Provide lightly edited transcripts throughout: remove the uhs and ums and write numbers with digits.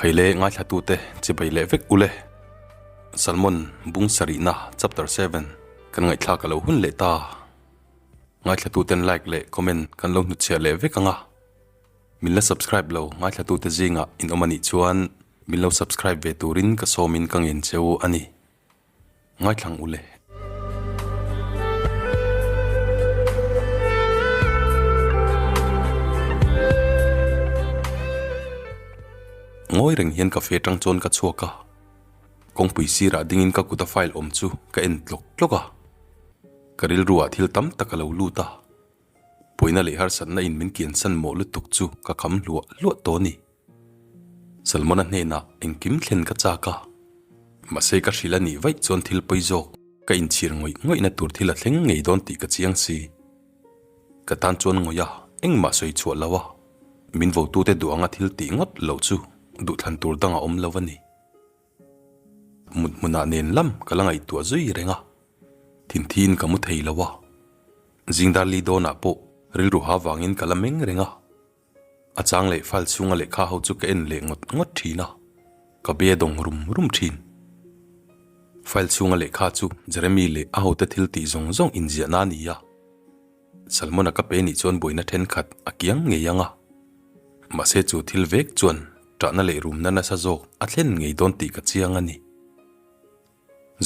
Khaile ngaithlatute chibai leh vek ule. Salmon bung sarihna chapter 7 kan ngaihthlak a lo hun leh ta. Ngaithlatuten like leh comment kan lo hnutchhiah leh vek anga. Min la subscribe lo ngaithlatute zingah in awm anih chuan min lo subscribe ve turin ka sawmin ka ngen cheu a ni. Ngaithlang ule. Ngawi reng hian cafe atang chuan ka chhuak a, kawngpui sirah dingin ka kuta file awm chu ka en tlawk tlawk a, ka rilruah thil tam tak a lo lut a, puaina leh harsatna in min kiansan mawh lutuk chu ka kham hluah hluah tawh a ni. Salmona hnenah engkim thlen ka chak a, mahse ka hrilh a nih vaih chuan thil pawi zawk ka inchhir ngawih ngawihna tur thil a thleng ngei dawn tih ka chiang si. Ka tan chuan ngawih a, engmah sawi chhuah lo a, min votute duh anga thil tih ngawt loh chu duhthlan tur dang a awm lo a ni. Mut hmunah nen lam ka la ngaihtuah zui reng a, thinthiin ka mu thei lo a, zingdar li dawnah pawh rilru ha vangin ka la meng reng a. A chang leh file chhunga lehkha ho chu ka en leh ngawt ngawt thin a, ka be dawng rum rum thin. File chhunga lehkha chu Jeremy leh a hote thil tih zawng zawng inziahna a ni a, Salmon-a ka pe nih chuan buaina thenkhat a kiang ngei ang a, mahse chu thil vek chuan ṭahna leh rumna nasa zawk a thlen ngei dawn tih ka chiang a ni.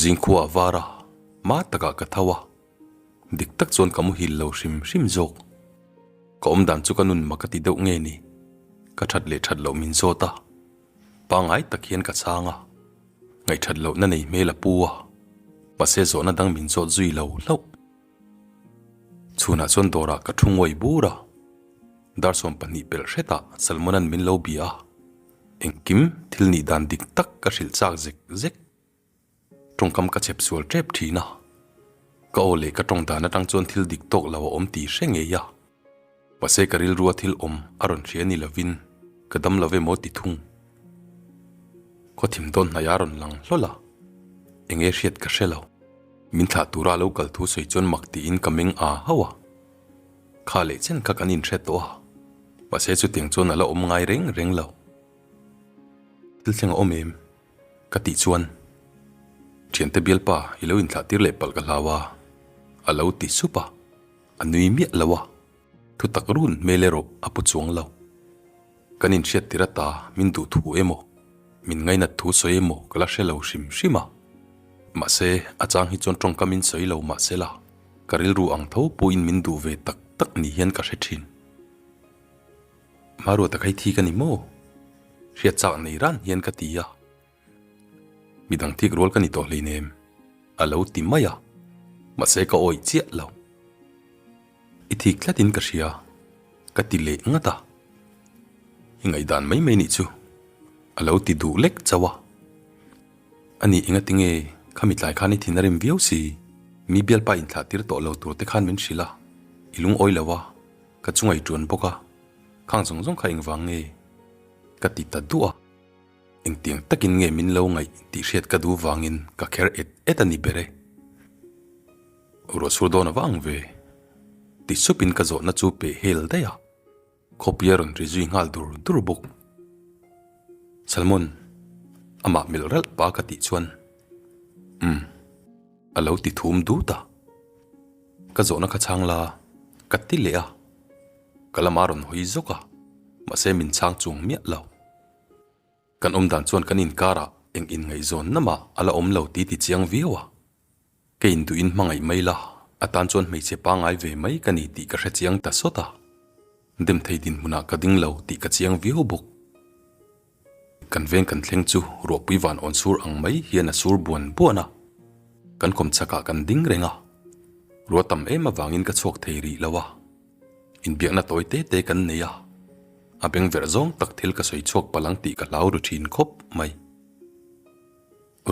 Zingkhua a var a, hma takah ka tho a, dik tak chuan ka muhil lo hrim hrim zawk. Ka awm dan chu ka nun mak a ti deuh nge ni? Ka that leh that loh min zawt a, pangngai tak hian ka chhang a, ngaihthat lohna nei hmel a pu a, mahse zawhna dang min zawt zui lo hlauh. Chhunah chuan dawrah ka thu ngawi bur a, dar 12 pelh hretah Salmona'n min lo bia a, engkim thil nih dan dik tak ka hrilh chak zek zek. Tawngkam ka chep sual tep thin a, ka aw leh ka tawng dan atang chuan thil dik tawk lo a awm tih hre ngei a, mahse ka rilrua thil awm a rawn hria ni lovin ka dam lo emaw ti thung. Khawthim dawn hnaih a rawn lang hlawl a, enge hriat ka hre lo. Min thlah tura a lo kal thu sawi chuan mak tiin ka meng a hauh a, kha leh chen kha kan inhre tawh a, mahse chutiang chuan a la awm ngai reng reng lo. Thil thleng a awm em? Ka tih chuan, Thiante bialpa i lo inthlah tir leh palh ka hlau a, a lo ti sup a, a nui miah lo a, thu tak run hmel erawh a pu chuang lo. Kan inhriat tir ata min duh thu emaw, min ngainat thu sawi emaw ka la hre lo hrim hrim a. Mahse, a chang hi chuan tawngkam in sawi lo mahsela, ka rilru ang tho pawhin min duh ve tak tak ni hian ka hre thin. Hmaruata khai thi ka ni maw? Hriat chak nei ran hian ka ti a. Midang thik rual ka ni tawh hleinem, a lo ti mai a. Mahse ka awih chiah lo. I thik tlatin ka hria, ka ti leh ngat a. I ngaihdan mai mai nih chu, a lo ti duh lek chauh a. Ani engati nge khami tlai khan i thin a rim viau si? Mi bialpa inthlah tir tawh lo tur te khan min hrilh a, i lungawi lo a. Ka chunga i tuan bawk a, khang zawng zawng kha engvang nge ka ti ta duh a, engtiang takin nge min lo ngaih tih hriat ka duh vangin ka kher et et a ni ber e. Ruah sur dawn a vang ve ti supin ka zawhna chu peh hel daih a, khawpui a rawn ri zui nghal dur dur bawk. Salmon, amah melh ralh pa ka tih chuan, Umm, a lo ti thum dut a. Ka zawhna kha chhang la, ka ti leh a. Ka lama rawn hawi zawk a, mahse min chhang chuang miah lo. Kan awm dan chuan kan inkarah eng inngaihzawn namah a la awm lo ti ti chiang viau a. Ka induhin hmangaih mai la, a tan chuan hmeichhe pangngai ve mai ka ni tih ka hre chiang ta sawt a. Dem thei dinhmunah ka ding lo tih ka chiang viau bawk. Kan veng kan thleng chu ruahpui van awn sur ang mai hian a sur buan buan a, kan kawm chakah kan ding reng a, ruah tam em avangin ka chhuak thei rih lo a, inbiakna tawi te te kan nei a, a beng verh zawng tak thil ka sawi chhuak palh ang tih ka hlau ru thin khawp mai.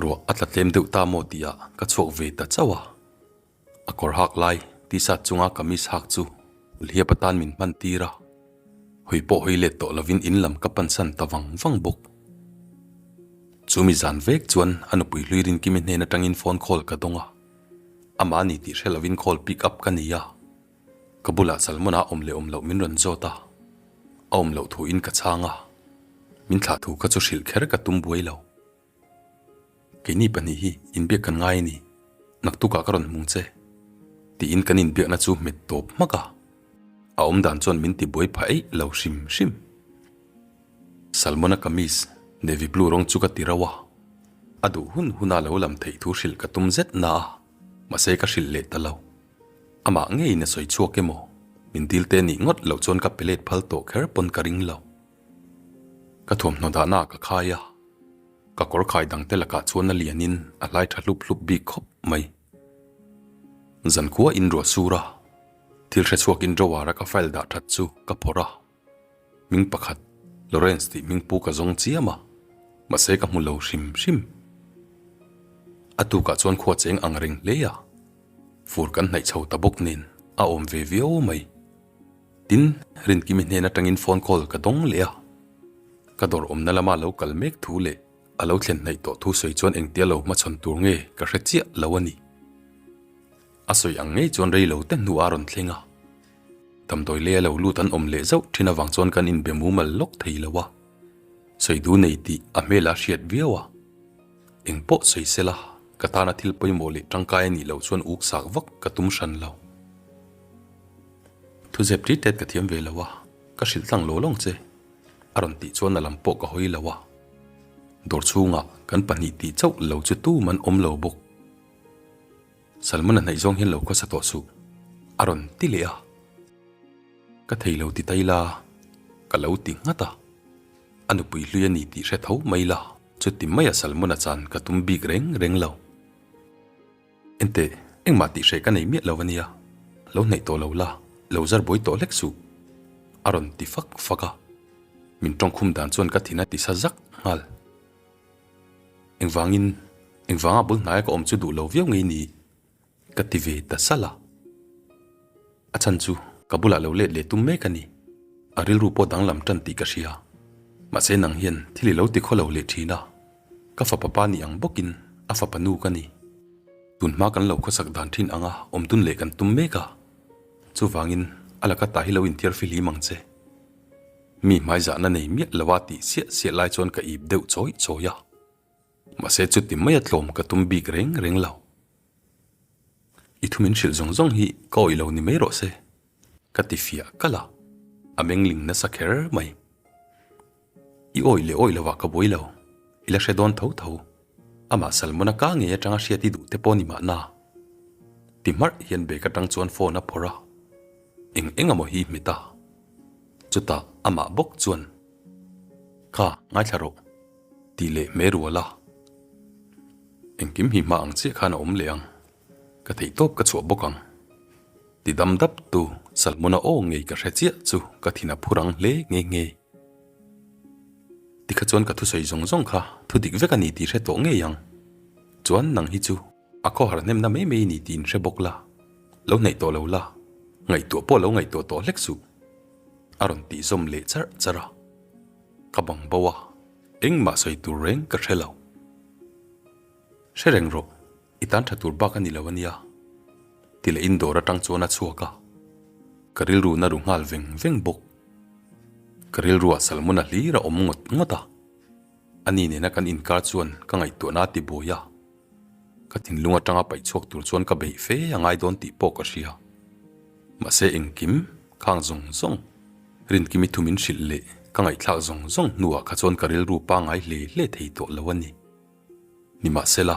Ruah a tla tlem deuh ta maw tihah ka chhuak ve ta chauh a, a kawr hak lai t-shirt chunga kamis hak chu hliap atan min hman tir a. Hawi pawh hawi let tawh lovin in lam ka pansan ta vang vang bawk. Chu mi zan vek chuan a nupui hlui Rinkimi hnen atangin phone call ka dawng a, amah a ni tih hre lovin call pick up ka nei a, ka bulah Salmon-a awm leh awm loh min rawn zawt a, a awm loh thuin ka chhang a. Min thlah thu kha chu hrilh kher ka tum buai lo. Keini pahnih hi inbiak kan ngai a ni, naktukah ka rawn hmung che, tiin kan inbiakna chu hmet tawp hmak a. A awmdan chuan min ti buai phah eih lo hrim hrim. Salmona kamis navy blue rawng chu ka ti rauh a, a duh hun huna lo lam theih thu hrilh ka tum zet na a, mahse ka hrilh leh ta lo. Amah ngeiin a sawi chhuak emaw, min dil te nih ngawt loh chuan ka pe let phal tawh kher pawn ka ring lo. Ka thuamhnaw dahna ah ka khai a, ka kawr khai dangte lakah chuan a lianin a hlai tha hlup hlup bik khawp mai. Zankhua in ruah sur a, thil hre chhuakin drawer a ka file dah that chu ka phawrh a. Hming pakhat, Lawrence tih hming pu ka zawng chiam a, mahse ka hmu lo hrim hrim. A tukah chuan khua cheng ang reng hle a, fur kan hnaih chho ta bawk nen a awm ve viau mai. Tin, Rinkimi hnen atangin phone call ka dawng leh a, ka dawr awmna lama lo kal mek thu leh a lo thlen hnaih tawh thu sawi chuan engtia lo hmachhawn tur nge ka hre chiah lo a ni. A sawi ang ngei chuan rei lo te hnu a rawn thleng a. Damdawi lei a lo lut an awm leh zauh thin avang chuan kan inbe mumal lawk thei lo a. Sawi du nei tih a hmel a hriat viau a. Eng pawh sawi se la, ka tana thil pawimawh leh tangkai a nih loh chuan uk sak vak ka tum hran lo. Thu zep tit tet ka thiam ve lo a, ka hrilh tlang law lawng che. A rawn tih chuan a lam pawh ka hawi lo a. Dawr chhungah kan pahnih tih chauh lo chu tum an awm lo bawk. Salmon a hnaih zawng hian lo khawsa tawh suh, a rawn ti leh a. Ka thei lo ti ta ila, ka lo ti nghat a. A nupui hlui a ni tih hre tho mai la, chuti maia Salmon a chan ka tum bik reng reng lo. Enteh, engmah tih hreh ka nei miah lo a nia, lo hnaih tawh lo la, lo zar buai tawh hlek suh, a rawn ti fak fak a. Min tawngkhum dan chuan ka thin a ti sa zak nghal. Engvangin, engvanga bul hnaia ka awm chu duh lo viau ngei ni? Ka ti ve ta salh a. A chhan chu ka bulah lo let leh tum mek a ni. A rilru pawh danglam tan tih ka hria. Mahse nang hian thil i lo ti khaw lo leh thin a. Ka fapa pa ni ang bawkin a fapa nu ka ni. Tun hma kan lo khawsak dan thin anga awm dun leh kan tum mek a. Chuvangin a laka ta hi lo inthiar fihlim ang che. Mi hmaizahna nei miah lo a tih siah siah lai chuan ka ip deuh chawi chawi a. Mahse chuti maia tlawm ka tum bik reng reng lo. I thu min hrilh zawng zawng hi ka awih lo ni mai rawh se, ka ti fiah kalh a, a mengling nasa kher mai. I awih leh awih lovah ka buai lo, i la hre dawn tho tho. Amah Salmona ka ngei atanga hriat i duh te pawh ni mahna. Ti hmarh hian bag atang chuan phone a phawrh a. Eng eng amaw hi hmet a. Chutah amah bawk chuan, Kha, ngaithla rawh, tih leh hmeh rual a. Engkim hi hma ang chiah khan a awm leh ang, ka theihtawp ka chhuah bawk ang. Ti dam dap tu Salmona aw ngei ka hre chiah chu ka thin a phur ang hle nghe nghe. Tikha chuan ka thusawi zawng zawng kha thu dik vek a ni tih hre tawh ngei ang. Chuan nang hi chu A khawhar hnemna mai mai ni tiin hre bawk la, lo hnaih tawh lo la, ngaihtuah pawh lo ngaihtuah tawh hlek suh, a rawn tih zawm leh charh charh a. Ka bang bo a, engmah sawi tur reng ka hre lo. Hre reng rawh, i tan tha tur bak a ni lo a nia, ti leh in dawr atang chuan a chhuak a, ka rilru na ru nghal veng veng bawk. Ka rilruah Salmon-a hlir a awm ngawt ngawt a, ani nena kan inkar chuan ka ngaihtuahna a ti buai a. Ka thinlung atanga paih chhuak tur chuan ka beih fe a ngai dawn tih pawh ka hria. Mahse engkim, khang zawng zawng, Rinkimi thu min hrilh leh ka ngaihthlak zawng zawng hnuah kha chuan ka rilru pangai hle hle thei tawh lo a ni. Nimahsela,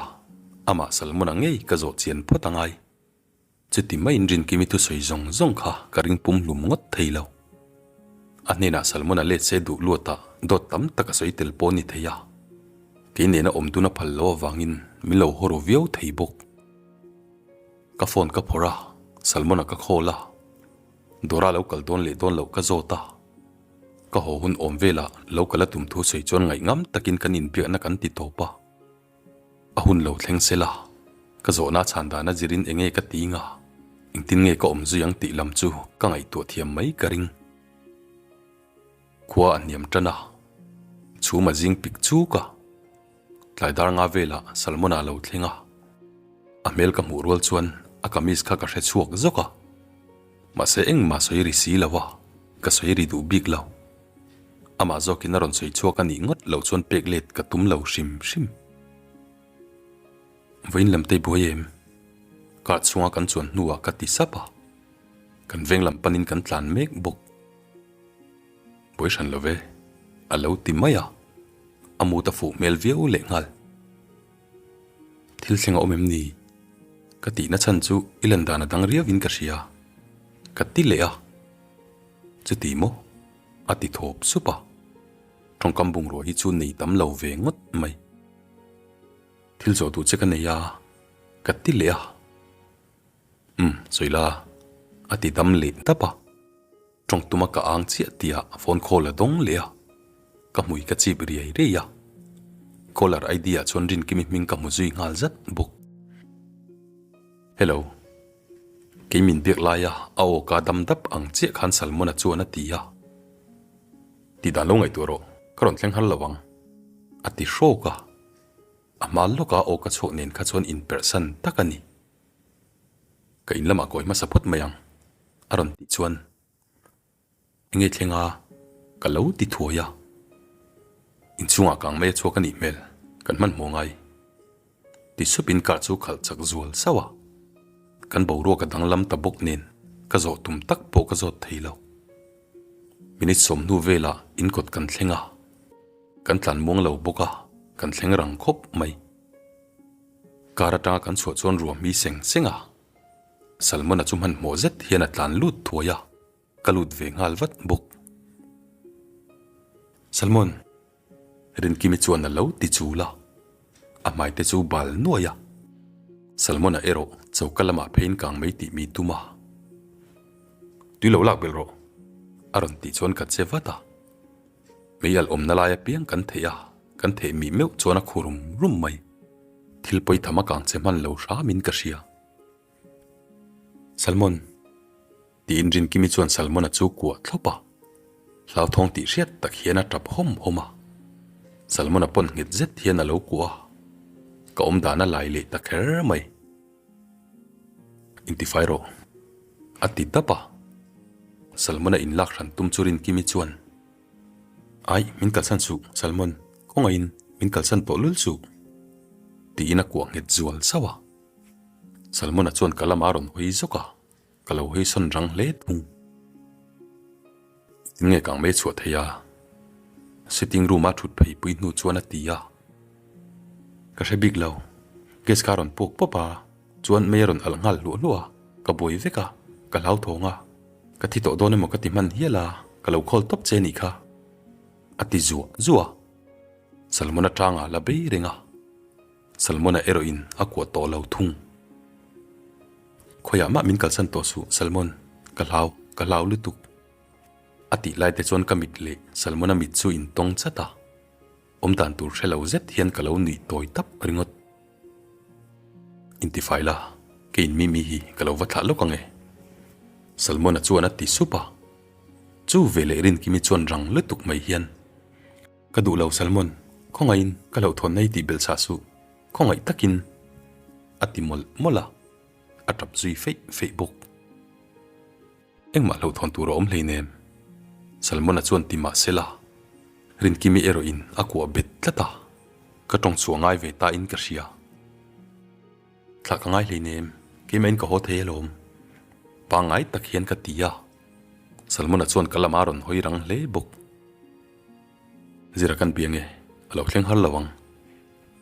amah Salmona ngei ka zawh chian phawt a ngai. Chuti maiin Rinkimi thusawi zawng zawng kha ka ring pum hlum ngawt thei lo. A hnenah Salmon a let se duh luatah dawt tam tak a sawi tel pawh a ni thei a. Kei nena awm dun a phal lo avangin min lo haw ru viau thei bawk. Ka phone ka phawrh a, Salmon-a ka call a. Dora lo kal dawn leh dawn loh ka zawt a. Ka haw hun awm velah lo kal a tum thu sawi chuan ngaihngam takin kan inbiakna kan ti tawp a. A hun lo thleng se la, ka zawhna chhan dana zirin enge ka ti nga, engtin nge ka awm zui ang tih lam chu ka ngaihtuah thiam mai ka ring. Khua a hniam tan a, chhum a zing pik chuk a, tlai dar nga velah Salmon-a a lo thleng a, a hmel ka hmuh rual chuan a kamis kha ka hre chhuak zawk a, mahse engmah sawi ri si lo a, ka sawi ri duh bik lo. Amah zawkin a rawn sawi chhuak a nih ngawt loh chuan pek let ka tum lo hrim hrim. Vawiin lam tei buai em? Car chhunga kan chuan hnuah ka ti sap a, kan veng lam panin kan tlan mek bawk. Buai hran lo ve, a lo ti mai a, a mut a fuh hmel viau lehnghal. Thil thleng a awm em ni? Ka tihna chhan chu i lan dan a dang riauin ka hria. Ka ti leh a. Chuti maw? A ti thawp sup a. Tawngkam bungrua hi chu nei tam lo ve ngawt mai. Thil zawh duh che ka nei a, ka ti leh a. Umm, sawi la, a ti dam leh dap a. Tawng tuma ka ang chiah tihah phone call a dawng leh a, ka hmui ka chip riai riai a. Caller ID ah chuan Rinkimi hming ka hmu zui nghal zat bawk. Hello. Kei min biak laia a aw ka dam dap ang chiah khan Salmona chuan a ti a. Tih dan lo ngaihtuah rawh, ka rawn thleng har lo ang, a ti hrawk a. A hma lawka aw ka chhuak nen kha chuan inperhsan tak a ni. Ka in lamah kawi hmasa phawt mai ang, a rawn tih chuan enge thleng a ka lo ti thuai a. Inchhungah kang mai a chhuak a nih hmel, kan hmanhmawh ngai. Ti supin car chu khalh chak zual sauh a. Kan boruak a danglam ta bawk nen ka zawh tum tak pawh ka zawt thei lo. Minute sawmhnu velah in kawt kan thleng a, kan tlan muang lo bawk a, kan thleng rang khawp mai. Car atanga kan chhuah chuan ruah mi seng seng a, Salmon-a chu hmanhmawh zet hian a tlan lut thuai a, ka lut ve nghal vat bawk. Salmon, Rinkimi chuan a lo ti chul a, a hmai te chu bal nuai a. Salmon-a erawh choka lamah pheiin kang mai tih mi tum a. Tui lo lak belh rawh, a rawn tih chuan ka che vat a. Mei alh awmna lai apiang kan theih a, kan theh mih meuh chuan a khu rum rum mai. Thil pawi tham a kang che hman lo hramin ka hria. Salmon. Tiin Rinkimi chuan Salmona chu kuah thlawp a, hlauthawng tih hriat tak hian a tap hawm hawm a. Salmona pawn nghet zet hian a lo kuah a, ka awm dan a lai leh ta kher mai. Intifai rawh, a ti dap a. Salmona inlak hran tum chu Rinkimi chuan, Aih, min kalsan suh, Salmon, kawngaihin min kalsan tawh lul suh, tiin a kuah nghet zual sauh a. Salmona chuan ka lamah a rawn hawi zawk a, ka lo hawi sawn rang hle thung. Engtin nge kang mai chhuah thei a? Sitting room a thut phei pui hnu chuan a ti a. Ka hre bik lo, gas kha a rawn puak pawp a, chuan mei a rawn alh nghal hluah hluah a, ka buai vek a, ka hlauthawng a, ka thi tawh dawn emaw ka ti hman hial a, ka lo call tawp che nih kha, a ti zuah zuah a. Salmon atanga la bei reng a. Salmon-a erawhin a kuah tawh lo thung. Khawiah mah min kalsan tawh suh, Salmon, ka hlau, ka hlau lutuk. A tih lai te chuan ka mit leh Salmon-a mit chu intawng chat a, awm dan tur hre lo zet hian ka lo nuih tawi tap ringawt. Intifai la, keiin Mimi hi ka lo va thlah lawk ang e. Salmon-a chuan a ti sup a, chu veleh Rinkimi chuan rang lutuk mai hian, Ka duh lo Salmon, khawngaihin ka hlauhthawnna hi tih belh chah suh, khawngaih takin a ti mawlh mawlh a, a tap zui feih feih bawk. Engmah hlauhthawn tur a awm hleinem, Salmon-a chuan ti mah se la, Rinkimi erawhin a kuah bet tlat a, ka tawng chhuah ngai ve ta in ka hria. Thlah ka ngai hleinem, keimahin ka haw thei alawm, pangngai tak hian ka ti a, Salmon-a chuan ka lamah a rawn hawi rang hle bawk. Zira kan bia nge, a lo thleng har lo ang,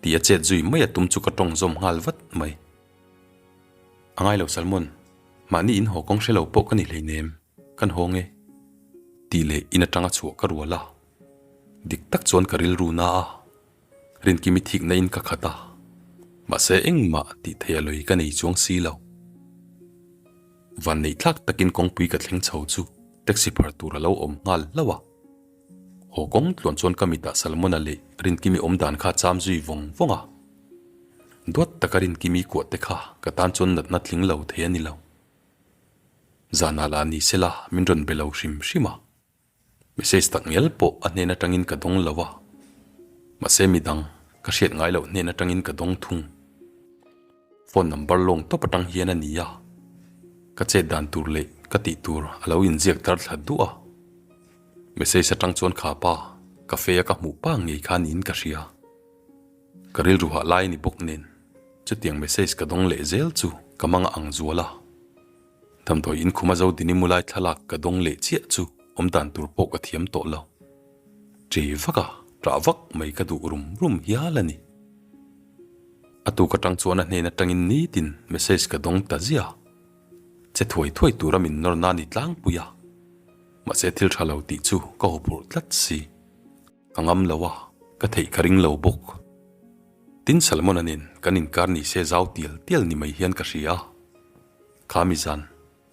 tih a chet zui mai a tum chu ka tawng zawm nghal vat mai. A ngai lo Salmon, mahni in haw kawng hre lo pawh ka ni hleinem, kan haw nge, tih leh in atanga chhuah ka rual a. Dik tak chuan ka rilru na a, Rinkimi thikna in ka khat a, mahse engmah tih theih a lawi ka nei chuang si lo. Vanneih thlak takin kawngpui ka thleng chho chu taxi phar tur a lo awm nghal hlauh a. Haw kawng tluan chuan ka mitah Salmona leh Rinkimi awm dan kha cham zui vawng vawng a. Duat taka Rinkimi kuah te kha ka tan chuan natna tling lo thei a ni lo. Zanah lah ni sela min rawn be lo hrim hrim a. Message tak ngial pawh a hnen atangin ka dawng lo a. Mahse midang ka hriat ngai loh hnen atangin ka dawng thung. Phone number lawng tawp atang hian a ni a, ka chet dan tur leh ka tih tur a lo inziak dar thla duah a. Message atang chuan kha pa cafe a ka hmuh pa ngei kha niin ka hria. Ka rilru hah lai a ni bawk nen chutiang message ka dawng leh zel chu ka mang a ang zual a. Damdawi in khuma Zodini mu lai thlalak ka dawng leh chiah chu awm dan tur pawh ka thiam tawh lo. Ṭe vak a, ṭah vak mai ka duh rum rum hial a ni. A tuk atang chuan a hnen atangin nitin message ka dawng ta ziah. Che thuai thuai tura min nawr na ni tlangpui a, mahse thil tha lo tih chu ka huphurh tlat si. Ka ngam lo a, ka theih ka ring lo bawk. Tin Salmon-a nen kan inkar ni se zau tial tial ni mai hian ka hria a. Kha mi zan,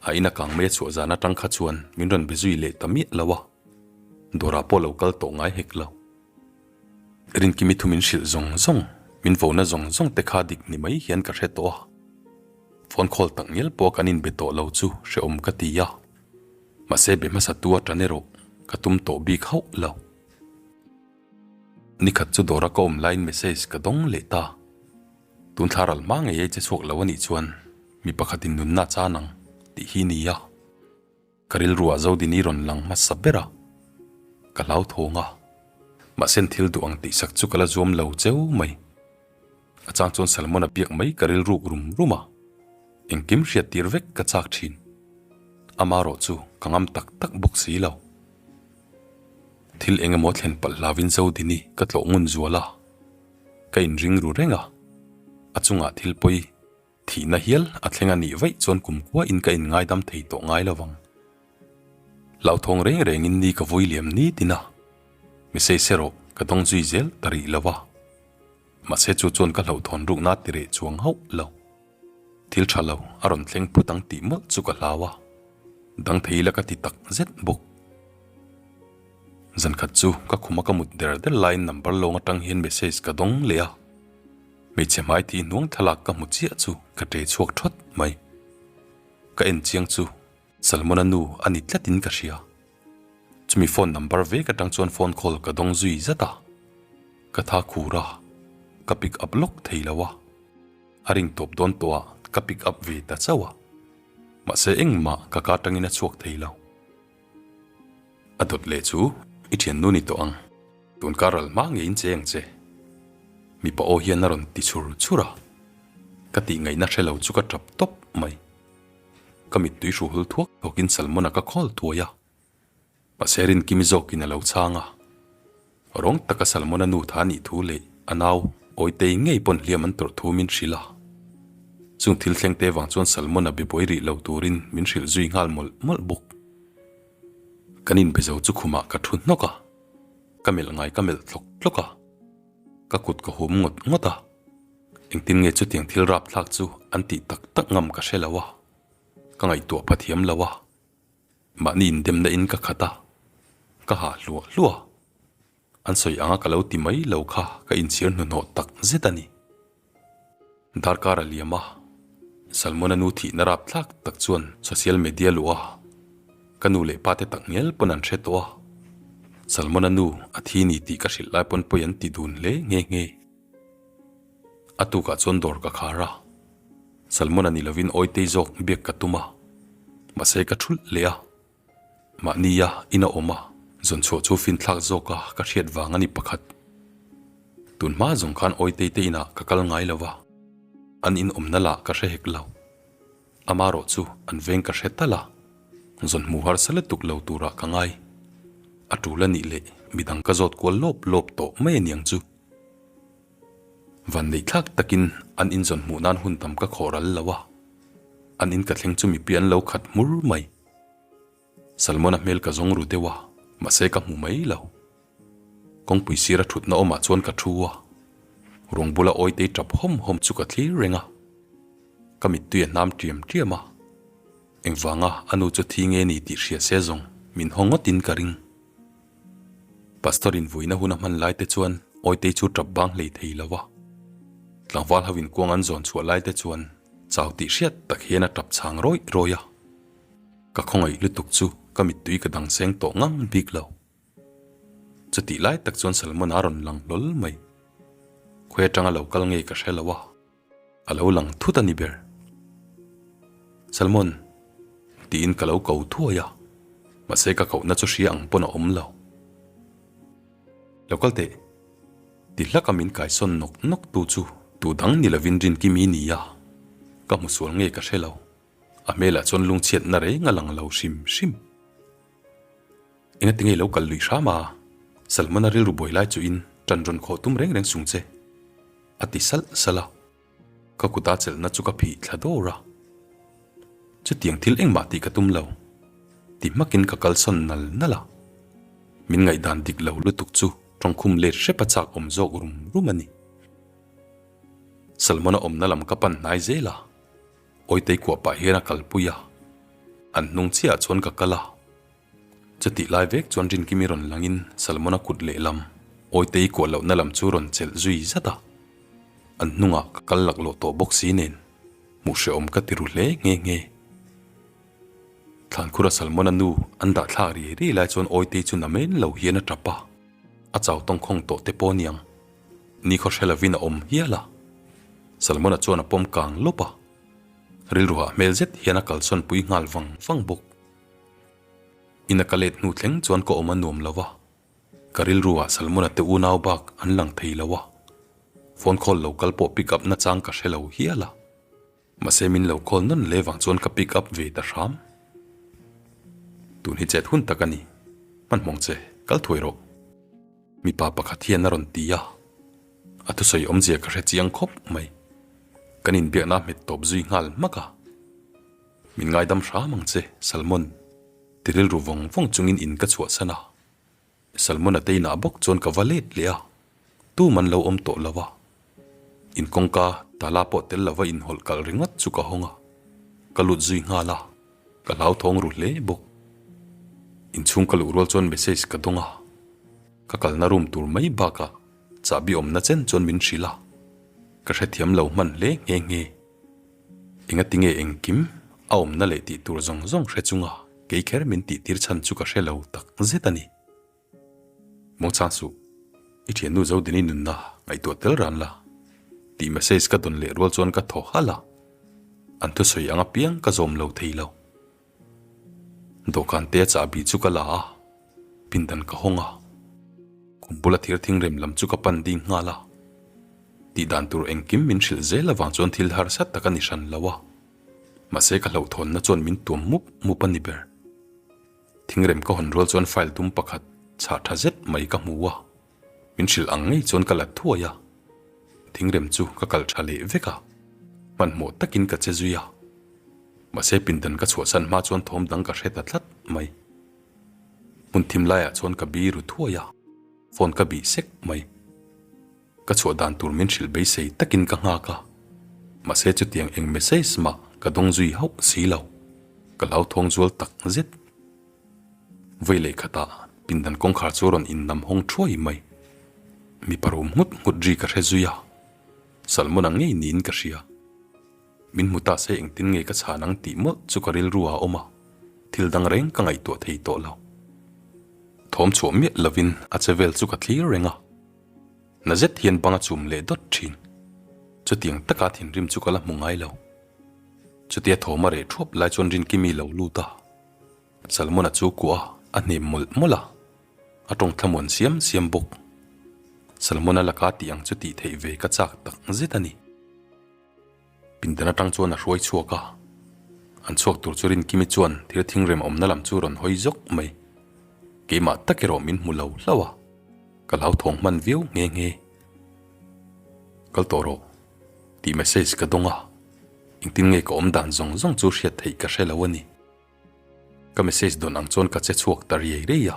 a ina kang mai a chhuah zan atang kha chuan min rawn be zui leh ta miah lo a, dawrah pawh lo kal tawh ngai hek lo. Rinkimi thu min hrilh zawng zawng, min vona zawng zawng te kha dik ni mai hian ka hre tawh a. Phone call tak ngial pawh kan inbe tawh lo chu hrehawm ka ti a. Mahse be hmasa tu a tan erawh ka tum tawh bik hauh lo. Nikhat chu dawra ka awm laiin message ka dawng leh ta. Tun thla ral hma ngei ei che chhuak lo a nih chuan mi pakhatin nunna a chan ang tih hi nia. Ka rilruah Zodini rawn lang hmasa ber a, ka hlauthawng a, mahse an thil duh ang tihsak chu ka la zuam lo cheu mai. A chang chuan Salmon-a biak mai ka rilruk rum rum a, engkim hriat tir vek ka chak thin. Amarawh chu ka ngam tak tak bawk si lo. Thil eng emaw thlen palh hlauin Zodini ka tlawh ngun zual a, ka inring ru reng a, a chungah thil pawi Thihna hial a thleng a nih vaih chuan kumkua in ka inngaidam thei tawh ngai lo vang. Hlauthawng reng rengin ni ka vui liam ni tin a, message erawh ka dawng zui zel ta rih lo a. Mahse chu chuan ka hlauhthawn rukna ti reh chuang hauh lo. Thil tha lo a rawn thleng phut ang tih mawlh chu ka hlau a, dang thei ila ka ti tak zet bawk. Zankhat chu ka khuma ka mut der der laiin number lawng atang hian message ka dawng leh a. Hmeichhe hmai thi hnuang thlalak ka hmu chiah chu ka ṭe chhuak ṭhawt mai. Ka en chiang chu Salmon-a nu a ni tlatin ka hria. Chumi phone number vek aṭang chuan phone call ka dawng zui zat a. Ka tha khur a, ka pick up lawk thei lo a. A ring tawp dawn tawh a ka pick up ve ta chauh a. Mahse engmah ka ka aṭangin a chhuak thei lo. A dawt leh chu i thiannu ni tawh ang. Tun kar ral hma ngeiin che ang che. Mipa aw hian a rawn ti chhur chhur a. Ka tih ngaihna hre lo chu ka tap tawp mai. Ka mittui hru hul thuak thuakin Salmon-a ka khawl thuai a. Mahse Rinkimi zawkin a lo chhang a. Rawng taka Salmon-a nu tha nih thu leh a nau Awitei ngei pawn hliam an tawrh thu min hrilh a. Chung thil thleng te vang chuan Salmon-a be buai rih lo turin min hrilh zui nghal mawlh mawlh bawk. Kan inbe zo chu khumah ka thu hnawk a, ka melh ngai ka melh tlawk tlawk a, ka kut ka hum ngawt ngawt a. Engtin nge chutiang thil rapthlak chu an tih tak tak ngam ka hre lo a, ka ngaihtuah pha thiam lo a. Mahni indemna in ka khat a, ka hah hluah hluah. An sawi anga ka lo ti mai lo kha ka inchhir hnuhnawh tak zet a ni. Darkar a liam a, Salmon-a nu thihna rapthlak tak chuan social media luh a, ka nu leh pa te tak ngial pawn an hre tawh a. Salmon-a nu a thi ni tih ka hrilh lai pawn pawi an ti dun hle nghe nghe. A tukah chuan dawr ka khar a, Salmon-a ni lovin Awitei zawk biak ka tum a, mahse ka thulh leh a. Mahnia in a awm a, zawn chhuah chu finthlak zawka ka hriat vang a ni pakhat. Tun hma zawng khan Awitei te inah ka kal ngai lo va, an in awmna lah ka hre hek lo. Amarawh chu an veng ka hre tal a, zawn hmu harsa lutuk lo turah ka ngai. A tul a nih leh midang ka zawt kual lawp lawp tawh mai a niang chu. Vanneihthlak takin an in zawn hmuh nan hun tam ka khawh ral lo a, an in ka thleng chu mipi an lo khat hmur mai. Salmon-a hmel ka zawng ru deuh a, mahse ka hmu mai lo. Kawngpui sira thutna awmah chuan ka thu a, ruang bula awitei tap hawm hawm chu ka thlir reng a. Ka mittui a hnam tiam tiam a, engvanga a nu chu thi nge ni tih hria se zawng min haw ngawtin ka ring. Pastor in vuina hun a hman lai te chuan Awitei chu tap bang hlei thei lo a. Tlangval ho in kuang an zawn chhuah lai te chuan chau tih hriat tak hian a tap chhang rawih rawih a. Ka khawngaih lutuk chu ka mittui ka dang seng tawh ngang bik lo. Chutih lai tak chuan Salmon a rawn lang hlawl mai. Khawi atanga lo kal nge ka hre lo a. A lo lang thut a ni ber. Salmon, tiin ka lo ko thuai a. Mahse ka kohna chu hria ang pawn a awm lo. Lo kal teh. Ti hlaka min kaisawn nawk nawk tu chu tu dang ni lovin Rinkimi ni a, ka hmu sual nge ka hre lo. A hmelah chuan lungchhiatna reng a lang lo hrim hrim. Engati nge lo kal luih hram a? Salmon-a rilru buai lai chuhin ṭan rawn khawh tum reng reng sung che, a ti salh salh a. Ka kuta chelhna chu ka phih thla dawr a. Chutiang thil engmah tih ka tum lo. Ti hmakin ka kalsawn nal nal a. Min ngaihdan dik lo lutuk chu tawngkhum let hrep a chak awm zawk rum rum a ni. Salmon-a awmna lam ka pan hnai zel a. Awitei kuah pah hian a kalpui a, an hnung chiahah chuan ka kal a. Chutih lai vek chuan Rinkimi rawn langin Salmona kut lehlam, Awitei kuah lohna lam chu rawn chelh zui zat a. An hnungah ka kal laklawh tawh bawk si nen, hmuh hrehawm ka ti ru hle nghe nghe. Thlankhura Salmona nu an dah thlak riai riai lai chuan Awitei chu namen lo hian a tap a, a chau tawngkhawng tawh te pawh aniang. Nikhaw hre lovin a awm hial a. Salmona chuan a pawm kang lawp a. Rilruhah hmel zet hian a kalsawn pui nghal vang vang bawk. Ina ka let hnu thleng chuan ka awm a nuam lo va. Ka rilruah Salmona te unau bak an lang thei lo a. Phone call lo kal pawh pick up nachang ka hre lo hial a. Mahse min lo call nawn hle vang chuan ka pick up ve ta hram. Tun hi chet hun tak a ni. Hmanhmawng che, kal thuai rawh. Mipa pakhat hian a rawn ti a, a thusawi awmzia ka hre chiang khawp mai. Kan inbiakna a hmet tawp zui nghal hmak a. Min ngaidam hram ang che, Salmon. Ti rilru vawng vawng chungin in ka chhuahsan a. Salmon-a te inah bawk chuan ka va let leh a, tum an lo awm tawh lo a. In kawngka tala pawh tel lova inhawlh kalh ringawt chu ka hawng a, ka lut zui nghal a, ka hlauthawng ru hle bawk. Inchhung ka luh rual chuan message ka dawng a, ka kalna room tur mai bakah chahbi awmna chen chuan min hrilh a, ka hrethiam lo hman hle nghe nghe. Engati nge engkim a awmna leh tih tur zawng zawng hre chunga kei kher min tih tir chhan chu ka hre lo tak zet a ni. Mawngchang suh, i thiannu Zodini nunna ngaihtuah tel ran la tih message ka dawn leh rual chuan ka thaw halh a, an thusawi ang apiang ka zawm lo thei lo. Dawhkan te a chahbi chu ka la a, pindan ka hawng a, khum bula thir thingrem lam chu ka pan ding nghal a. Tih dan tur engkim min hrilh zel avang chuan thil harsa tak a ni hran lo a, mahse ka hlauhthawnna chuan min tuam mup mup a ni ber. Thingrem ka hawn rual chuan file dum pakhat chhah tha zet mai ka hmu a, min hrilh ang ngei chuan ka la thuai a. Thingrem chu ka kal tha leh vek a, hmanhmawh takin ka che zui a. Mahse pindan ka chhuahsan hma chuan thawm dang ka hre ta tlat mai. Hmun thim laiah chuan ka biru thuai a, phone ka bih sek mai. Ka chhuah dan tur min hrilh beisei takin ka nghak a, mahse chutiang eng message mah ka dawng zui hauh si lo, ka hlauthawng zual tak zet. Vawi leh khatah pindan kawngkhar chu rawn innam hawng thuai mai. Mipa rum nghut nghut ri ka hre zui a, Salmon-a ngei niin ka hria. Min hmu ta se engtin nge ka chhan ang tih mawlh chu ka rilru a awm a, thil dang reng ka ngaihtuah thei tawh lo. Thawm chhuah miah lovin a che vel chu ka thlir reng a. Na zet hian bang a chum leh dawt thin. Chutiang taka thinrim chu ka la hmu ngai lo. Chutia thawm a reh thuap lai chuan Rinkimi lo lut a. Salmon-a chu kuah a, a hnem mawlh mawlh a. A tawng thlamuan siam siam bawk. Salmon-a laka tih ang chu tih theih ve ka chak tak zet a ni. Pindan atang chuan a hruai chhuak a, an chhuak tur chu Rinkimi chuan thil thingrem awmna lam chu rawn hawi zawk mai. Keimah tak erawh min hmu lo hlauh a, ka hlauthawng hman viau nghe nghe. Kal tawh rawh tih message ka dawng a, engtin nge ka awm dan zawng zawng chu hriat theih ka hre lo a ni. Ka message dawn ang chuan ka che chhuak ta riai riai a.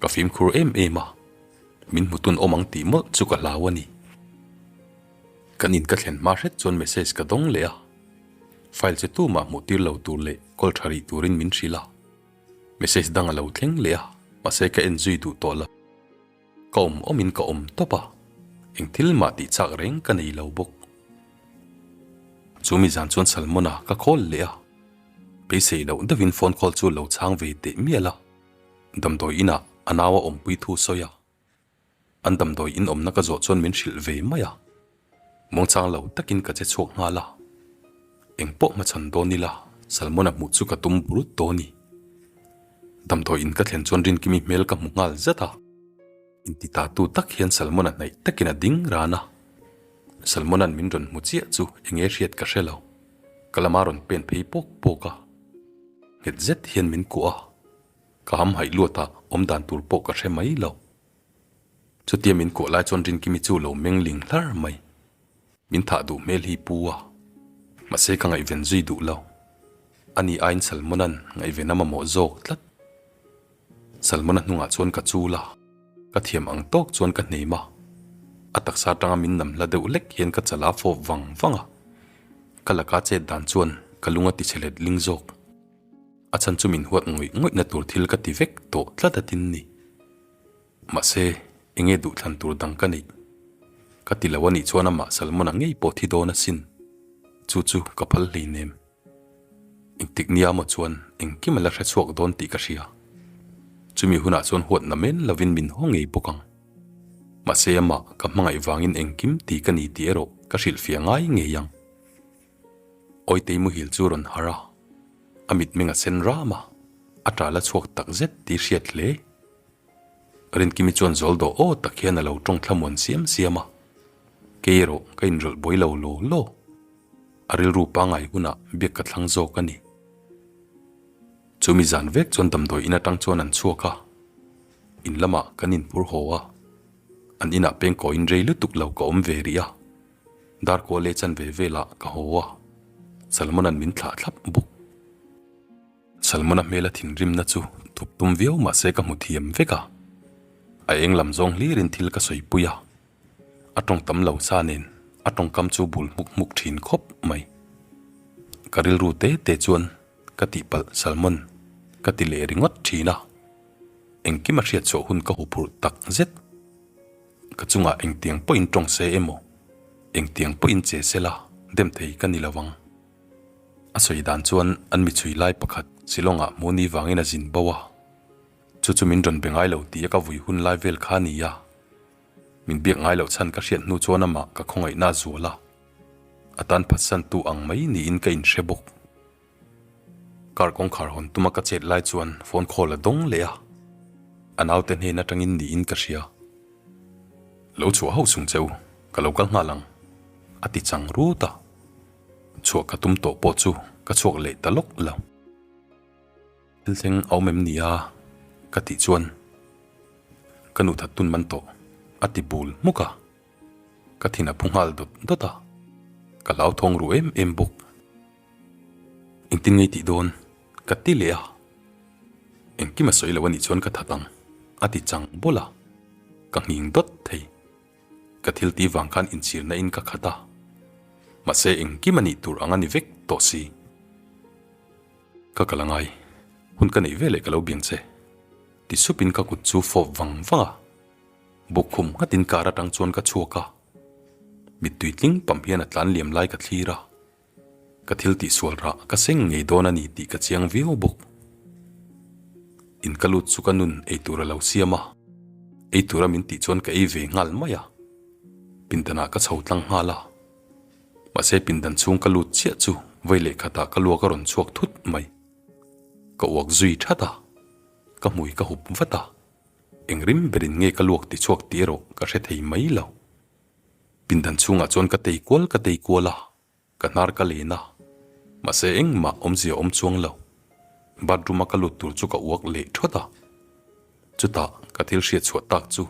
Ka fimkhur em em a, min hmutun awm ang tih mawlh chu ka hlau a ni. Kan in ka thlen hma hret chuan message ka dawng leh a, file che tumah hmuh tir lo tur leh call tha rih turin min hrilh a. Message dang a lo thleng leh a, mahse ka en zui duh tawh lo. Ka awm awmin ka awm tawp a, eng thil mah tih chak reng ka nei lo bawk. Chu mi zan chuan Salmon-a ka call leh a, beisei loh deuhin phone call chu lo chhang ve teh mial a. Damdawi inah a nau a awmpui thu sawi a, an damdawi in awmna ka zawh chuan min hrilh ve mai a, muangchang lo takin ka che chhuak nghal a, engpawh hmachhan dawn ila Salmon-a hmuh chu ka tum brut dawn i. Damdawi in ka thlen chuan Rinkimi hmel ka hmu nghal zat a. Intitatu tak hian Salmon-a hnaih takin a ding ran a. Salmon-a'n min rawn hmu chiah chu enge hriat ka hre lo. Ka lama rawn pen phei pawk pawk a. Nghet zet hian min kuah a. Ka hamhaih luat a, awm dan tur pawh ka hre mai lo. Chutia min kuah lai chuan Rinkimi chu lo meng ling hlar mai. Min thah duh hmel hi pu a, mahse ka ngaihven zui duh lo. Ani aiin Salmona'n ngaihven a mamawh zawk tlat. Salmona hnungah chuan ka chul a, ka thiam ang tawk chuan ka hnem a. A taksa atanga min nam hla deuh lek hian ka chala fawp vang vang a. Ka laka chet dan chuan ka lung a tichhe let ling zawk. A chhan chu min huat ngawih ngawihna tur thil ka ti vek tawh tlat a tin ni. Mahse, enge duhthlan tur dang ka neih? Ka ti lo a nih chuan amah Salmon-a ngei pawh thi dawn asin. Chu chu ka phal hleinem. Engtik nia maw chuan engkim a la hre chhuak dawn tih ka hria. Chumi hunah chuan huatna men lovin min haw ngei bawk ang. Mahse amah ka hmangaih vangin engkim ti ka ni tih erawh ka hrilhfiah ngai ngei ang. Awitei muhil chu rawn harh a, a mitmeng a sen ram a, a ṭah la chhuak tak zet tih hriat hle. Rinkimi chuan zawl dawh aw tak hian a lo ṭawng thlamuan siam siam a, kei erawh ka inrawlh buai lo law law. A rilru pangngai hunah biak ka thlang zawk a ni. Chumi zan vek chuan damdawi in aṭang chuan an chhuak a, in lamah kan inphur haw a, an inah pengkawiin rei lutuk lo ka awm ve rih a. Darkaw leh chanve velah ka haw a, Salmona'n min thlah thlap bawk. Salmona hmela thinrimna chu thup tum viau mah se ka hmu thiam vek a, a eng lam zawng hlirin thil ka sawipui a, a tawng tam lo sa nen a tawngkam chu bul hmuk hmuk thin khawp mai. Ka rilru te te chuan ka tihpalh Salmon ka ti leh ringawt thin a, engkim a hriatchhuah hun ka huphurh tak zet. Ka chungah engtiang pawhin tawng se emaw, engtiang pawhin che se la, dem thei ka ni lo ang. A sawi dan chuan an mi chhui lai pakhat Shillong-ah hmuhni vangin a zin bo a, chu chu min rawn be ngai lo tih a ka vui hun lai vel kha a ni a. Min biak ngai loh chhan ka hriat hnu chuan amah ka khawngaihna a zual a, a tan phatsantu ang mai niin ka inhre bawk. Car kawngkhar hawn tuma ka chet lai chuan phone call a dawng leh a, a naute hnen atangin niin ka hria. Lo chhuah hauh chung che u, ka lo kal nghal ang, a ti chang rut a. Chhuah ka tum tawh pawh chu ka chhuak leh ta lawk lo. Thil thleng a awm em ni a? ka tih chuan ka nu that tun man tawh, a ti bul hmuk a. Ka thin a phu nghal dawt dawt a, ka hlauthawng ru em em bawk. Engtin ngei tih dawn? Ka ti leh a. Engkim a sawi lo a nih chuan ka that ang, a ti chang bawlh a. Ka nghing dawt thei. Ka thil tih vang khan inchhirna in ka khat a. Mahse engkim a nih tur ang a ni vek tawh si. Ka kal a ngai. Hun ka neih veleh ka lo biang che. Ti supin ka kut chu fawp vang vang a. Bukkhum nghatin car atang chuan ka chhuak a. Mittui tling pam hian a tlan liam lai ka thlir a. Ka thil tihsual rah ka seng ngei dawn a ni tih ka chiang viau bawk. In ka lut chu ka nun ei tur a lo siam a, ei tura min tih chuan ka ei ve nghal mai a. Pindanah ka chho tlang nghal a. Mahse pindan chhung ka lut chiah chu vei leh khatah ka luak a rawn chhuak thut mai. Ka uak zui that a, ka hmui ka hup vat a. Eng rim berin nge ka luak tichhuak tih erawh ka hre thei mai lo. Pindan chhungah chuan ka tei kual ka tei kual a, ka hnar ka len a, mahse engmah awmzia awm chuang lo. Bathroom a ka lut tur chu ka uak leh thawt a. Chutah ka thil hriat chhuah tak chu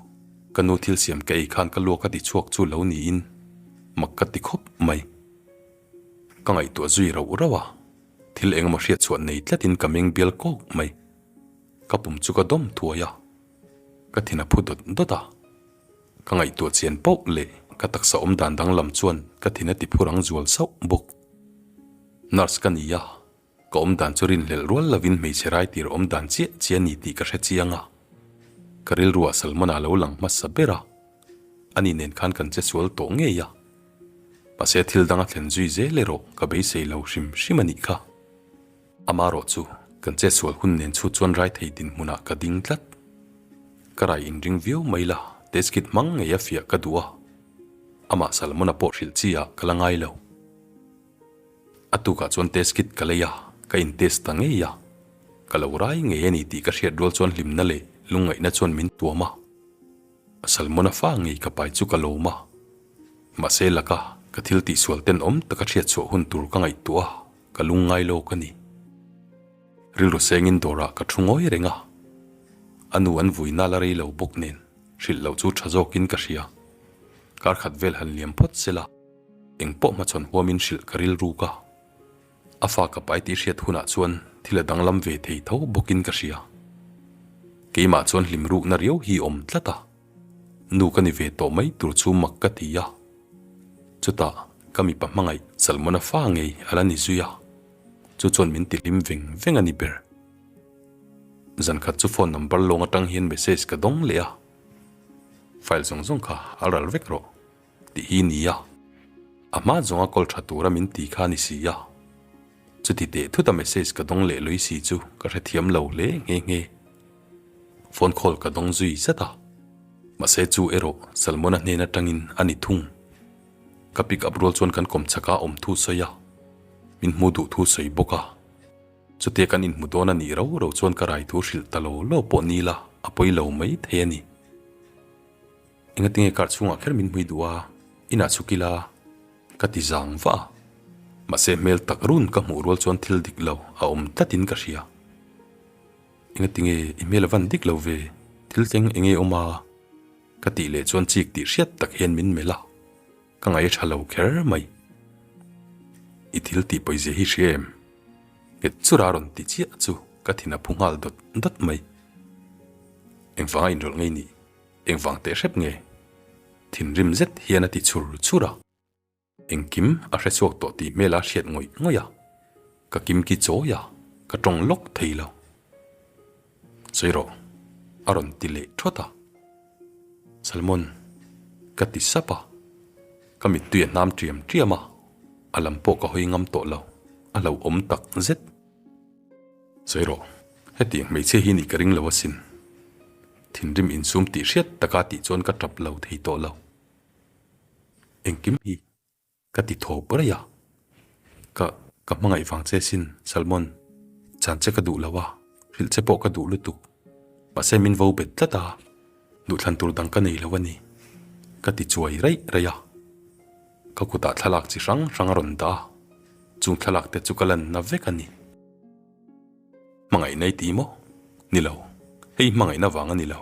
ka nu thil siam ka ei khan ka luak a ti chhuak chu lo niin mak ka ti khawp mai. Ka ngaihtuah zui rauh rauh a, thil engemaw hriat chhuah nei tlatin ka meng bial kawk mai. Ka pum chu ka dawm thuai a, ka thin a phu dawt dawt a. Ka ngaihtuah chian pauh leh ka taksa awm dan danglam chuan ka thin a ti phur ang zual sauh bawk. Nurse ka ni a, ka awm dan chu rinhlelh rual lovin hmeichhe rai tir awm dan chiah chiah a ni tih ka hre chiang a. Ka rilruah Salmon-a lo lang hmasa ber a, ani nen khan kan che sual tawh ngei a. Mahse thil dang a thlen zui zel erawh ka beisei lo hrim hrim a nih kha. Amarawh chu kan chetsual hun nen chhut chuan rai thei dinhmunah ka ding tlat. Ka rai inring viau mai la, test kit hmang ngei a fiah ka duh a. Amah Salmon-a pawh hrilh chi ah ka la ngai lo. A tukah chuan test kit ka lei a, ka in test ta ngei a. Ka lo rai ngei a ni tih ka hriat rual chuan hlimna leh lungngaihna chuan min tuam a. Salmona fa ngei ka pai chu ka lawm a. Mahse laka ka thil tihsual tenawm taka hriat chhuah hun tur ka ngaihtuah a, ka lungngai lawk a ni. Rilru sengin dawrah ka thu ngawi reng a. A nu an vui nal a rei lo bawk nen hrilh loh chu tha zawkin ka hria. Kar khat vel han liam phawt sela, eng pawh hmachhawn huamin hrilh ka rilruk a. A fa ka pai tih hriat hunah chuan thil a danglam ve thei tho bawkin ka hria. Keimah chuan hlim rukna riau hi awm tlat a, nu ka ni ve tawh mai tur chu mak ka ti a. Chutah ka mipa hmangaih Salmona fa ngei a la ni zui a, chu chuan min ti hlim veng veng a ni ber. Zan khat chu phone number lawng atang hian message ka dawng leh a, File zawng zawng kha a ral vek rawh. Tih hi nia, a hma zawnga call tha tura min ti kha ni si a. Chuti teh thuta message ka dawng leh lui si chu ka hrethiam lo hle nghe nghe. Phone call ka dawng zui zat a, mahse chu erawh Salmona hnen atangin a ni thung. Ka pick up rual chuan kan kawm chhaka awm thu sawi a, min hmu duh thu sawi bawk a. Chutia kan inhmu dawn a nih ro ro chuan ka rai thu hrilh ta lo lo pawh ni la, a pawi lo mai thei a ni. Engatinge car chhungah kher min hmui duh a, inah chhuk ila ka ti zang vah a. Mahse hmel tak run ka hmuh rual chuan thil dik lo a awm tlatin ka hria. Engatinge i hmel a van dik lo ve, thil thleng enge awm a? Ka tih leh chuan chik tih hriat tak hian min melh a, ka ngaih a tha lo kher mai. I thil tih pawizia hi hria em? Nghet chura rawn ti chiah chu ka thin a phu nghal dawt dawt mai. Engvanga inrawlh ngei nih? Engvang teh hrep nge? Thinrim zet hian a ti chhur chhur a. Engkim a hre chhuak tawh tih hmel a hriat ngawih ngawih a. Ka kim ki chawi a, ka tawng lawk thei lo. Sawi rawh, a rawn ti leh thawt a. Salmon, ka ti sap a. Ka mittui a hnam ṭiam ṭiam a, a lam pawh ka hawi ngam tawh lo, a hlauhawm tak zet. Sawi rawh, hetiang hmeichhia hi nih ka ring lo asin. Thinrim insum tih hriat taka tih chuan ka tap lo thei tawh lo. Engkim hi ka ti thawp raih a, ka ka hmangaih vang che asin Salmon, chan che ka duh lo a, hrilh che pawh ka duh lutuk. Mahse min vo bet tlat a, duhthlan tur dang ka nei lo a ni, ka ti chuai raih raih a. Ka kutah thlalak chi hrang hrang a rawn dah a, chung thlalak te chu ka lanna vek a ni. Hmangaihna i ti maw? Ni lo, hei hmangaihna vang a ni lo.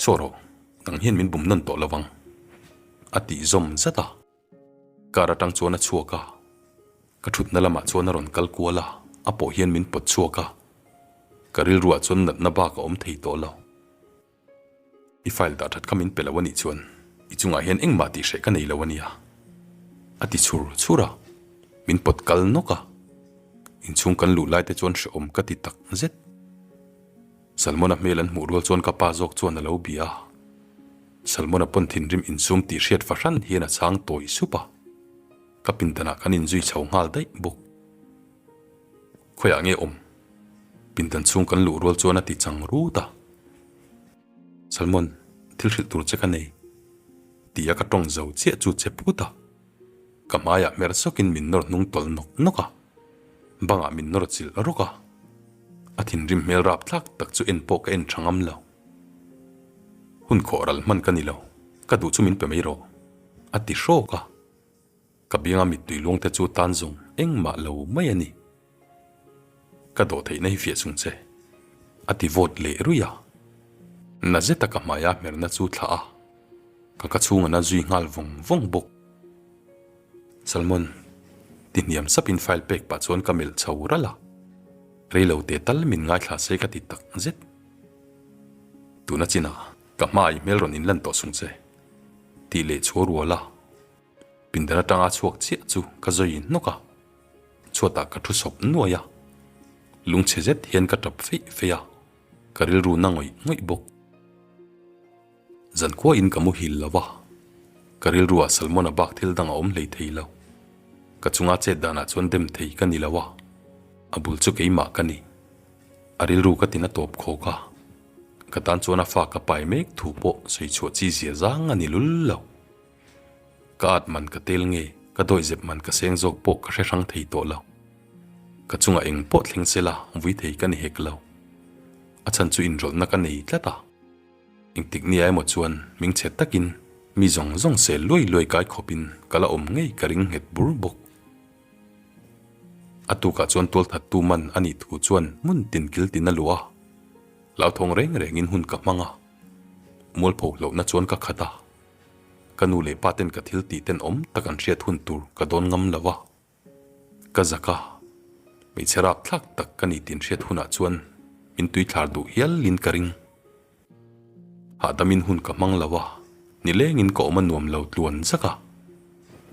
Chhuah rawh, nang hian min bum nawn tawh lo vang. A tih zawm zat a. Car atang chuan a chhuak a, ka thutna lamah chuan a rawn kal kual a, a pawh hian min pawt chhuak a. Ka rilruah chuan natna bak a awm thei tawh lo. I file dah that kha min pe lo a nih chuan i chungah hian engmah tih hreh ka nei lo a nia. A ti chhur chhur a, min pawt kal nawk a. Inchhung kan luh lai te chuan hrehawm ka ti tak zet. Salmona hmel an hmuh rual chuan ka pa zawk chuan a lo bia a. Salmona pawn thinrim insum tih hriat fahran hian a chhang tawi sup a. Ka pindanah kan inzui chho nghal daih bawk. Khawiah nge awm? Pindan chhung kan luh rual chuan a ti chang rut a. Salmon, thil hrilh tur che ka nei. Ti a ka tawng zo chiah chu che phut a. Ka hmaiah hmer sawkin min nawr hnung tawlh nawk nawk a. Bangah min nawr chilh rawk a. A thinrim hmel rap thlak tak chu en pawh ka en tha ngam lo. Hun khawh ral hman ka ni lo, ka duh chu min pe mai rawh. A ti hrawk a. Ka bianga mittui luangte chu tan zawng engmah lo mai a ni. Ka dawh theihna hi fiah chung che. A ti vawt leh ruih a. Na zeta ka hmaia hmerna chu thlah a, ka ka chhung a na zui nghal vawng vawng bawk. Salmon, ti hniam sapin file pek pah chuan ka melh chho ralh a. Reilo te tal min ngaithla se ka ti tak zet. Tuna chinah ka hma i hmel rawn inlan tawh sung che. Tih leh chhuah rual a. Pindan atanga chhuak chiah chu ka zawi hnawk a, chhuatah ka thu sawp nuai a, lungchhe zet hian ka tap feih feih a, ka rilru na ngawih ngawih bawk. Zankhuain ka muhil lo va, ka rilruah Salmona bak thil dang a awm hlei thei lo. Ka chunga chet danah chuan dem thei ka ni lo a, a bul chu keimah ka ni. A rilru ka tina tawp khawk a, ka tan chuan a fa ka pai mek thu pawh sawi chhuah chi zia zang a ni lul lo. Ka at man ka tel nge, ka dawihzep man ka seng zawk pawh ka hre hrang thei tawh lo. Ka chungah eng pawh thleng sela vui thei ka ni hek lo. A chhan chu inrawlhna ka nei tlat a. Engtik nia emaw chuan hmingchhe takin mi zawng zawng sel luai luai kai khawpin ka la awm ngei ka ring nghet bur bawk. A tukah chuan tualthattu man a nih thu chuan hmun tin kil tin a luah a. Hlauthawng reng rengin hun ka hmang a. Mualpho hlauhna chuan ka khat a. Ka nu leh pa ten ka thil tih tenawm tak an hriat hun tur ka dawn ngam lo a. Ka zak a, hmeichhe rapthlak tak ka ni tih hriat hunah chuan min tuithlar duh hialin ka ring. Hahdamin hun ka hmang lo a, nilengin ka awm a nuam lo tluan zak a.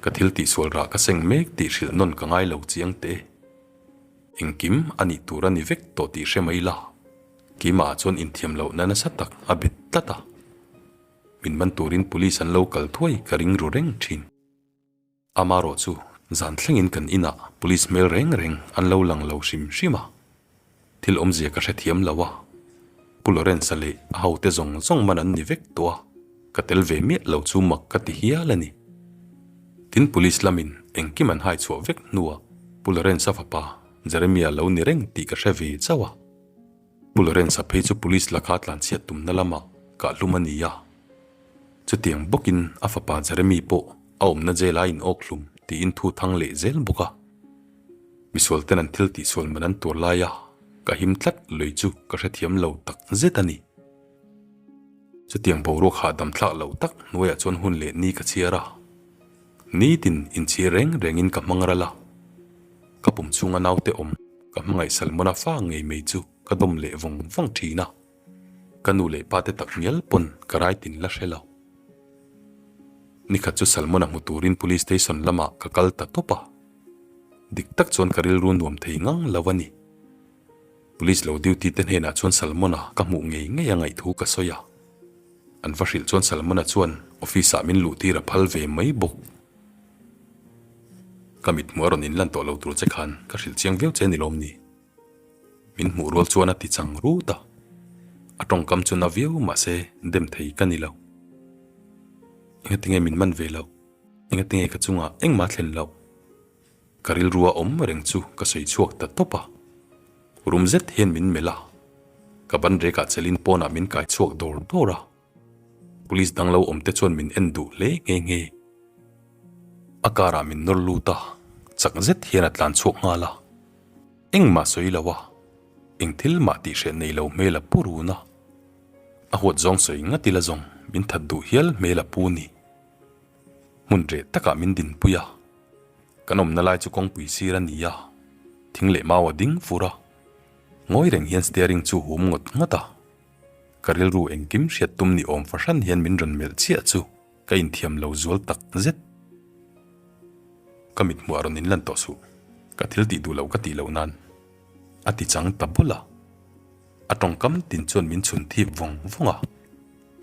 Ka thil tihsual rah ka seng mek tih hrilh nawn ka ngai lo chiang teh. Engkim a nih tur a ni vek tawh tih hre mai la, keimahah chuan inthiam lohna nasa tak a bet tlat a. Min man turin police an lo kal thuai ka ring ru reng thin. Amarawh chu zan thlengin kan inah police hmel reng reng an lo lang lo hrim hrim a, thil awmzia ka hrethiam lo a, Pu Lawrence-a leh a hote zawng zawng man an ni vek tawh a, ka tel ve miah lo chu mak ka ti hial a ni. Tin police lamin engkim an hai chhuah vek hnuah Pu Lawrence-a fapa Jeremia lo ni reng tih ka hre ve chauh a. Pu Lawrence-a phei chu police laka tlanchhiat tumna lamah kahhlum a ni a, chutiang bawkin a fapa Jeremy pawh a awmna jail a inawk hlum tiin thu thang leh zel bawk a. Misual ten an thil tihsual man an tur lai a, ka him tlat lui chu ka hrethiam lo tak zet a ni. Chutiang boruak hahdam thlak lo tak hnuaiah chuan hun leh ni ka chhiar a, nitin inchhir reng rengin ka hmang ral a, ka pum chhunga naute awm ka hmangaih Salmona fa ngei mai chu ka dawm leh vawng vawng thin a. Ka nu leh pa te tak ngial pawn ka rai tin la hre lo. Nikhat chu Salmona hmu turin police station lamah ka kal ta tawp a. Dik tak chuan ka rilru nuam thei ngang lo a ni. Police lo duty te hnenah chuan Salmona ka hmuh ngei ngei a ngaih thu ka sawi a. An va hrilh chuan Salmona chuan office ah min luh tir a phal ve mai bawk. Ka mithmuh a rawn inlan tawh lo tur che khan ka hrilh chiang viau che ni lawm ni? Min hmuh rual chuan a ti chang rut a, a tawngkam chu na viau mahse dem thei ka ni lo. Engatinge min man ve loh? Engatinge ka chungah engmah thlen loh? Ka rilrua awm reng chu ka sawi chhuak ta tawp a, rum zet hian min melh a, ka ban rekah chelin pawnah min kai chhuak dawr dawr a. Police dang lo awm te chuan min en duh hle nghe nghe. A car ah min nawr lut a, chak zet hian a tlan chhuak nghal a. Engmah sawi lo a, eng thil mah tih hreh nei lo hmel a pu run a. A huat zawng sawi ngat ila zawng min that duh hial hmel a pu ni. Hmun reh takah min dinpui a, kan awmna lai chu kawngpui sir a ni a, thing leh mau a ding fur a. Ngawi reng hian steering chu hum ngawt ngawt a. Ka rilru engkim hriat tum ni awm fahran hian min rawn melh chiah chu ka inthiam lo zual tak zet. Ka mithmuh a rawn inlan tawh suh, ka thil tih duh loh ka tih loh nan a ti chang ta bawlh a. A tawngkam tin chuan min chhun thip vawng vawng a,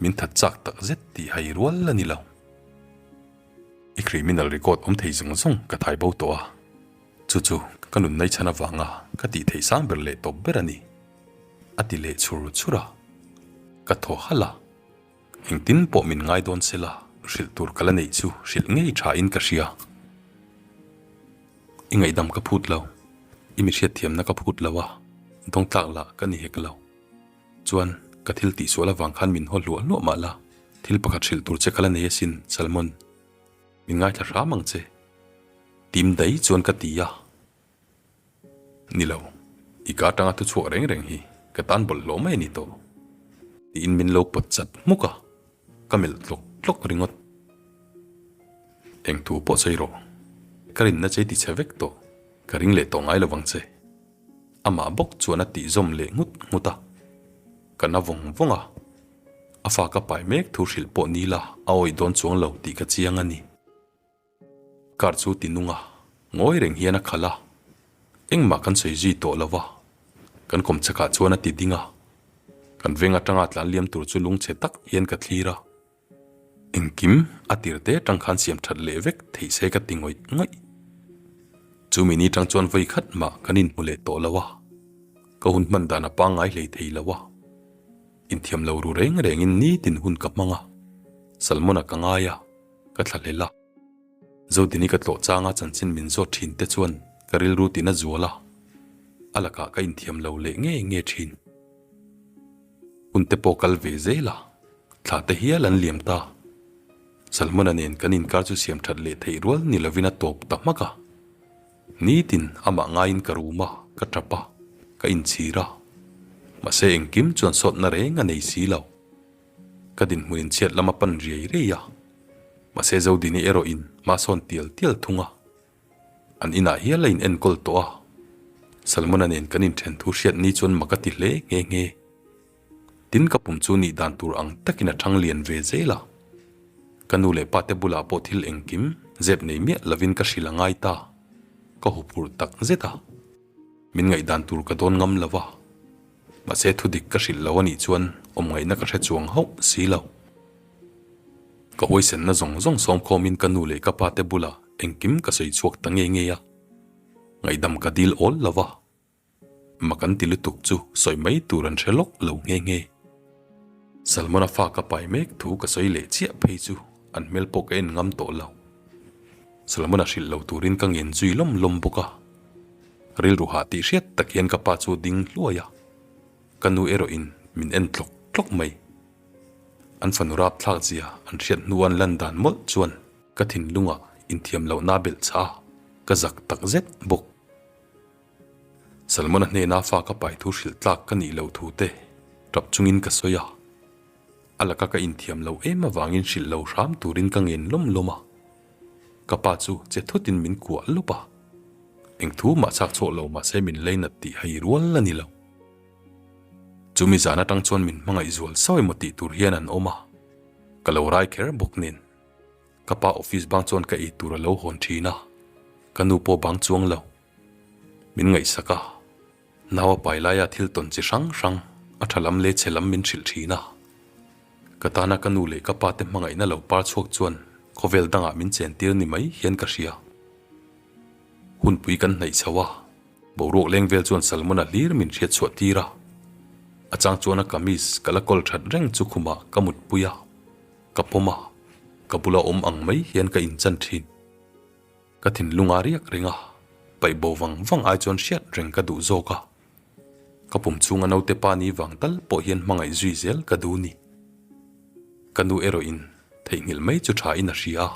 min that chak tak zet tih hai rual a ni lo. I criminal record awm thei zawng zawng ka thai bo tawh a. Chu chu ka nun nai chhan avanga ka tih theih sang ber leh tawp ber a ni, a ti leh chhur chhur a. Ka thaw halh a, engtin pawh min ngai dawn se la, hrilh tur ka la neih chu hrilh ngei tha in ka hria. I ngaihdam ka phut lo, i mi hriatthiamna ka phut lo a, dawngtlak lah ka ni hek lo. Chuan, ka thil tihsual avang khan min haw hluah hluah mah la, thil pakhat hrilh tur che ka la nei asin, Salmon. Min ngaithla hram ang che. Tim dai chuan ka ti a. Ni lo, i ka atanga thu chhuak reng reng hi ka tan bawlhhlawh mai a ni tawh. Tiin min lo pawt chat hmuk a, ka melh tlawk tlawk ringawt. Eng thu pawh sawi rawh, ka rinna che i ti chhe vek tawh, ka ring leh tawh ngai lo vang che. Amah bawk chuan a tih zawm leh nghut nghut a, ka na vawng vawng a. A fa ka pai mek thu hrilh pawh ni la a awih dawn chuang lo tih ka chiang a ni. Car chu ti nung a, ngawi reng hian a khalh a, engmah kan sawi zui tawh lo va, kan kawm chakah chuan a ti ding a, kan veng atanga tlan liam tur chu lungchhe tak hian ka thlir a, engkim a tir te atang khan siam that leh vek theih se ka ti ngawih ngawih. Chu mini tang chuan vawi khat mah kan inhmu leh tawh lo a, ka hun hman dan a pangngai hlei thei lo a. Inthiam lo ru reng rengin nitin hun ka hmang a, Salmona ka ngai a, ka thlahlel a. Zodini ka tlawh changa chanchin min zawt thin te chuan ka rilru tina zual a. A lakah ka inthiam lo leh nge nge thin. Hun te pawh kal ve zel a, thla te hial an liam ta. Salmona nen kan inkar chu siam that leh theih rual ni lovin a tawp ta hmak a. Nitin amah ngaiin ka rum a, ka tap a, ka inchhir a. Mahse engkim chuan sawtna reng a nei si lo. Ka dinhmun inchhiat lam a pan riai riai a. Mahse Zodini erawhin hma sawn tial tial thung a. An inah hial a in enkawl tawh a, Salmona nen kan inthen thu hriat ni chuan mak a ti hle nghe nghe. Tin ka pum chu nih dan tur ang takin a thang lian ve zel a. Ka nu leh pa te bulah pawh thil engkim zep nei miah lovin ka hrilh a ngai ta. Ka huphurh tak zet a. Min ngaihdan tur ka dawn ngam lo va. Mahse thudik ka hrilh lo a nih chuan awm ngaihna ka hre chuang hauh si lo. Ka huaisenna zawng zawng sawmkhawmin ka nu leh ka pa te bulah engkim ka sawi chhuak ta nge nge a. Ngaihdam ka dil awl lo va. Mak an ti lutuk chu sawi mai tur an hre lawk lo nghe nghe. Salmona fa ka pai mek thu ka sawi leh chiah phei chu an hmel pawh ka en ngam tawh lo. Salmona hrilh lo turin ka ngen zui lawm lawm bawk a. Rilru hah tih hriat tak hian ka pa chu ding hluai a. Ka nu erawhin min en tlawk tlawk mai. An fanu rapthlak zia an hriat hnu an lan dan mawlh chuan ka thinlungah inthiam lohna belh chah a, ka zak tak zet bawk. Salmona hnena fa ka pai thu hrilh tlak ka nih loh thu te tap chungin ka sawi a. A laka ka inthiam lo em avangin hrilh lo hram turin ka ngen lawm lawm a. Ka pa chu che thutin min kuah lawp a. Eng thu mah chak chhuak lo mahse min leinat tih hai rual a ni lo. Chumi zan atang chuan min hmangaih zual sauh emaw tih tur hian an awm a. Ka lo rai kher bawk nen. Ka pa office bang chuan ka ei tur a lo hawn thin a, ka nu pawh bang chuang lo. Min ngaihsak a, nau a pai laia thil tawn chi hrang hrang a tha lam leh chhe lam min hrilh thin a. Ka tana ka nu leh ka pa te hmangaihna lo par chhuak chuan khawvel dangah min chen tir ni mai hian ka hria. Hunpui kan hnaih chho a, boruak leng vel chuan Salmona hlir min hriat chhuah tir a. A chang chuan a kamis ka la kawl that reng chu khumah ka mutpui a. Ka pawm a, ka bula awm ang mai hian ka inchan thin. Ka thinlung a riak reng a, paih bo vang vang ai chuan hriat reng ka duh zawk a. Ka pum chhunga naute pa ni vang tal pawh hian hmangaih zui zel ka duh ni. Ka nu erawhin theihnghilh mai chu tha in a hria a,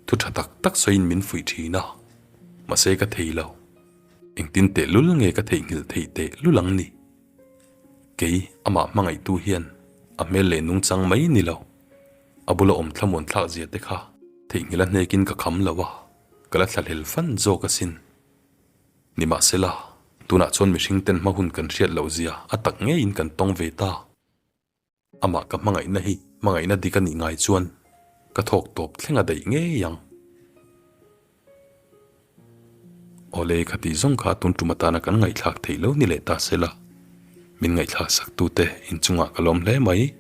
thu tha tak tak sawiin min fuih thin a, mahse ka thei lo. Engtin tehlul nge ka theihnghilh theih tehlul ang ni? Kei, amah hmangaihtu hian a hmel leh nungchang mai ni lo, a bula awm thlamuan thlak zia te kha theihnghilh a hnekin ka kham lo a, ka la thlahlel fan zawk asin. Nimahsela, tunah chuan mihring ten hma hun kan hriat loh zia a tak ngeiin kan tawng ve ta. Amah ka hmangaihna hi hmangaihna dik a nih ngai chuan ka thawk tawp thleng a daih ngei ang. Awle khatih zawng kha tun tum atana kan ngaihthlak theih lo ni leh ta sela, min ngaihthlak sak tute inchungah ka lawm hle mai.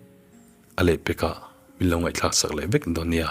A lehpekah min lo ngaihthlak sak leh vek dawn nia.